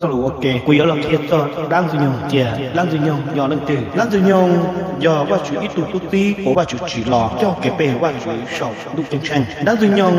Txoj lus ua ke kuv yuav los qhia txog dab ntxwg nyoog tias dab ntxwg nyoog yog leej twg. Dab ntxwg nyoog yog Vajtswv ib tug tub txib uas Vajtswv tsim los coj kev pe hawm Vajtswv saum ntuj ceeb tsheej. Dab ntxwg nyoog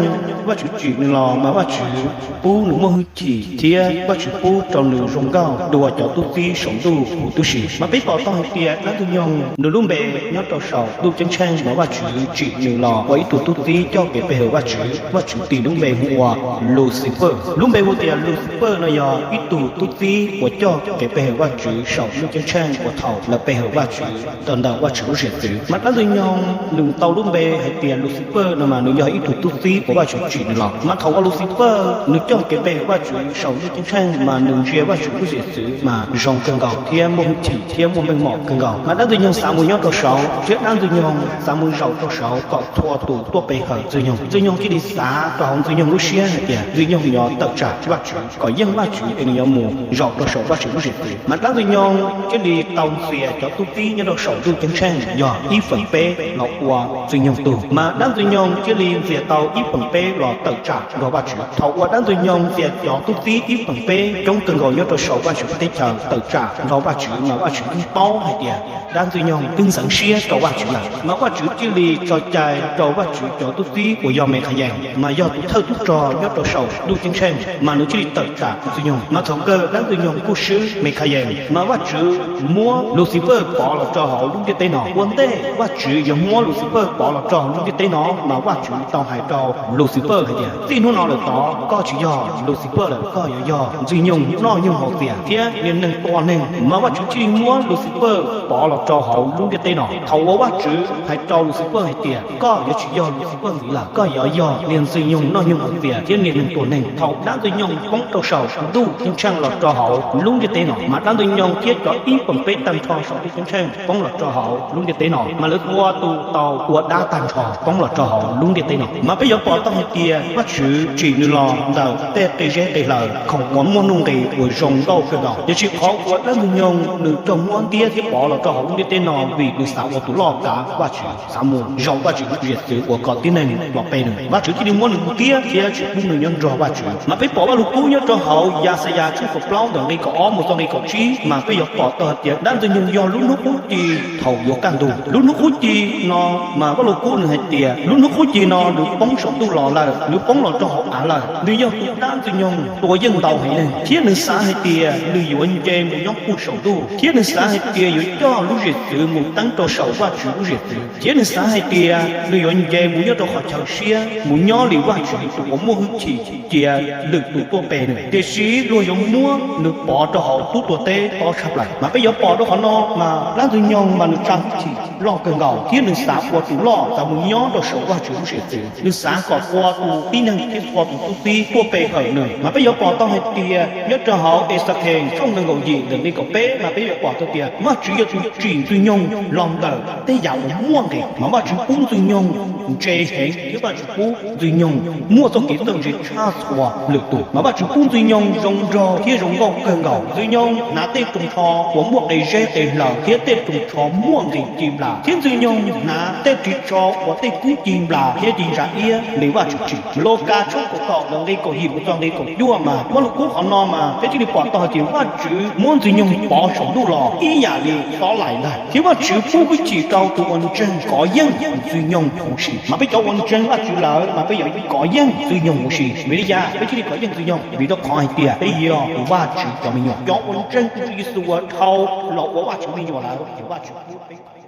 Vajtswv tsim nws los mas Vajtswv pub nws muaj hwj chim thiab Vajtswv pub rau nws zoo nkauj dua cov tub txib saum ntuj huv tib si. Mas peb pom tau hais tias dab ntxwg nyoog nws lub npe nyob rau saum ntuj ceeb tsheej mas Vajtswv tsim nws los ua ib tug tub txib coj kev pe hawm Vajtswv. Vajtswv tis lub npe hu ua Lucifer. Lub npe hu tias Lucifer no yog ib tug tub txib uas coj kev pe hawm Vajtswv saum ntuj ceeb tsheej uas thaum lawv pe hawm Vajtswv rau ntawm Vajtswv lub zim txwv. Mas dab ntxwg nyoog nws tau lub npe hais tias Lucifer no mas nws yog ib tug tub txib uas Vajtswv tsim nws los. Mas thaum uas Lucifer nws coj kev pe hawm Vajtswv saum ntuj ceeb tsheej mas nws ntsia Vajtswv lub zim txwv mas zoo kawg nkaus thiab muaj hwj chim thiab muaj meej mom kawg nkaus. Mas dab ntxwg nyoog xav mus nyob rau saud thiab dab ntxwg nyoog xav mus zaum rau saud kom txhua tus tuaj pe hawm ntxwg nyoog. Ntxwg nyoog cia li xav rau hauv ntxwg nyoog lub siab hais tias ntxwg nyoog yuav tawm tsam Vajtswv kom yeej Vajtswv es nws yuav mus zaum rau saum Vajtswv lub zim txwv. Mas dab ntxwg nyoog cia li tau ntxias cov tub txib nyob rau saum ntuj ceeb tsheej yog ib feem peb los ua ntxwg nyoog tug. Mas dab ntxwg nyoog cia li ntxias tau ib feem peb los tawm tsam nrog Vajtswv. Thaum uas dab ntxwg nyoog ntxias cov tub txib ib feem peb coob kawg nkaus nyob rau saum Vajtswv teb chaws tawm tsam nrog Vajtswv mas Vajtswv twb paub hais tias dab ntxwg nyoog twb ntxeev siab rau Vajtswv lawm. Mas Vajtswv cia li tso cai rau Vajtswv cov tub txib uas yog Mekhayees mas yog tus thawj tub rog nyob rau saum ntuj ceeb tsheej mas nws cia li tawm tsam ntxwg nyoog. Mas thaum kawg dab ntxwg nyoog kuj swb Mekhayees mas Vajtswv muab Lucifer pov los rau hauv lub ntiaj teb no. Ua ntej Vajtswv yuav muab Lucifer pov los rau hauv lub ntiaj teb no mas Vajtswv tau hais rau Lucifer hais tias txij hnub no lawm tod koj tsis yog Lucifer lawm, koj yuav yog ntxwg nyoog noj nyoog haus txias thiab niag neeg tua neeg. Mas Vajtswv thiaj li muab Lucifer pov los rau hauv lub ntiaj teb no. Thaum uas Vajtswv hais rau Lucifer hais tias koj yuav tsis yog Lucifer ntxiv lawm, koj yuav yog niag ntxwg nyoog noj nyoog haus txias thiab niag neeg tua neeg. Thaum dab ntxwg nyoog poob rau saum ntuj ceeb tsheej los rau hauv lub ntiaj teb no, mas dab ntxwg nyoog thiab cov ib feem peb tag nrho saum ntuj ceeb tsheej poob los rau hauv lub ntiaj teb no, mas lawv ua tus tau ua dab tag nrho poob los rau hauv lub ntiaj teb no. Mas peb yuav pom tau hais tias Vajtswv tsim nws los ntawm tej qe zeb qe hlaws khoom uas muaj nuj nqis uas zoo nkauj kawg nkaus, tiam sis qhov uas dab ntxwg nyoog nws raug muab ntiab thiab pov los rau hauv lub ntiaj teb no vim nws xav ua tus loj kav Vajtswv, xav mus zaum Vajtswv lub zim txwv uas kom tib neeg los pe nws. Vajtswv thiaj li muab nws ntiab thiab tsis pub nws nyob nrog Vajtswv. Mas peb pom Vajluskub nyob rau hauv Yaxayas tshooj kaum plaub ntawm nqe kaum ob mus txog nqe kaum tsib mas peb yuav pom tau hais tias dab ntxwg nyoog yog lub hnub qub ci thaum yuav kaj ntug. Lub hnub qub ci no mas Vajluskub nws hais tias lub hnub qub ci no nws poob saum ntuj los lawm, nws poob los rau hauv av lawm. Nws yog tus dab ntxwg nyoog tua yeej ntau heev neeg thiab nws xav hais tias nws yuav nce mus nyob puag saum ntuj thiab nws xav hais tias yuav coj lub zim txwv mus teeb rau saum Vajtswv lub zim txwv thiab nws xav hais tias nws yuav nce mus nyob rau qhov chaw siab mus nyob li Vajtswv tus uas muaj hwj chim cia lwm tus tuaj pe nws. Tiam sis luag yuav muab nws pov rau hauv tub tuag teb tob tshaj plaws. Mas peb yuav pom rau qhov no mas dab ntxwg nyoog mas nws tsa hwj chim loj kawg nkaus thiab nws xav ua tus loj, xav mus nyob rau saum Vajtswv lub zim txwv. Nws xav kom ua tus tib neeg thiab txhua tus tub txib tuaj pe hawm nws. Mas peb yuav pom tau hais tias nyob rau hauv Exakhees tshooj nees nkaum yim ntawm nqe kaum peb mas peb yuav pom tau tias Vajtswv yog tus tsim ntxwg nyoog los ntawm tej yam uas muaj nqis. Mas Vajtswv pub ntxwg nyoog ntse heev thiab Vajtswv pub ntxwg nyoog muaj txoj kev txawj ntse tshaj txhua lwm tus. Mas Vajtswv pub ntxwg nyoog zoo nraug thiab zoo nkauj kawg nkaus. Ntxwg nyoog hnav tej rooj tsho uas muaj qe zeb qe hlaws thiab tej rooj tsho muaj nqis ci nplas, thiab ntxwg nyoog hnav tej ris tsho uas tej kub ci nplas thiab ci ntsa iab li Vajtswv tsim. Lukas tshooj kaum kaum ntawm nqe kaum yim mus txog nqe kaum cuaj mas Vajluskub qhov no mas peb thiaj li pom tau hais tias Vajtswv muab ntxwg nyoog pov saum ntuj los ib yam li xob laim ntag, thiab Vajtswv pub hwj chim rau tus uas ntseeg kov yeej ntxwg nyoog huv si. Mas peb cov uas ntseeg Vajtswv lawm mas peb yuav kov yeej ntxwg nyoog huv si. Vim li cas peb thiaj li kov yeej ntxwg nyoog? Vim rau qhov hais tias peb yog Vajtswv cov me nyuam. Cov uas ntseeg tus Tswv Yexus uas dhau los ua Vajtswv me nyuam lawm ces Vajtswv pub peb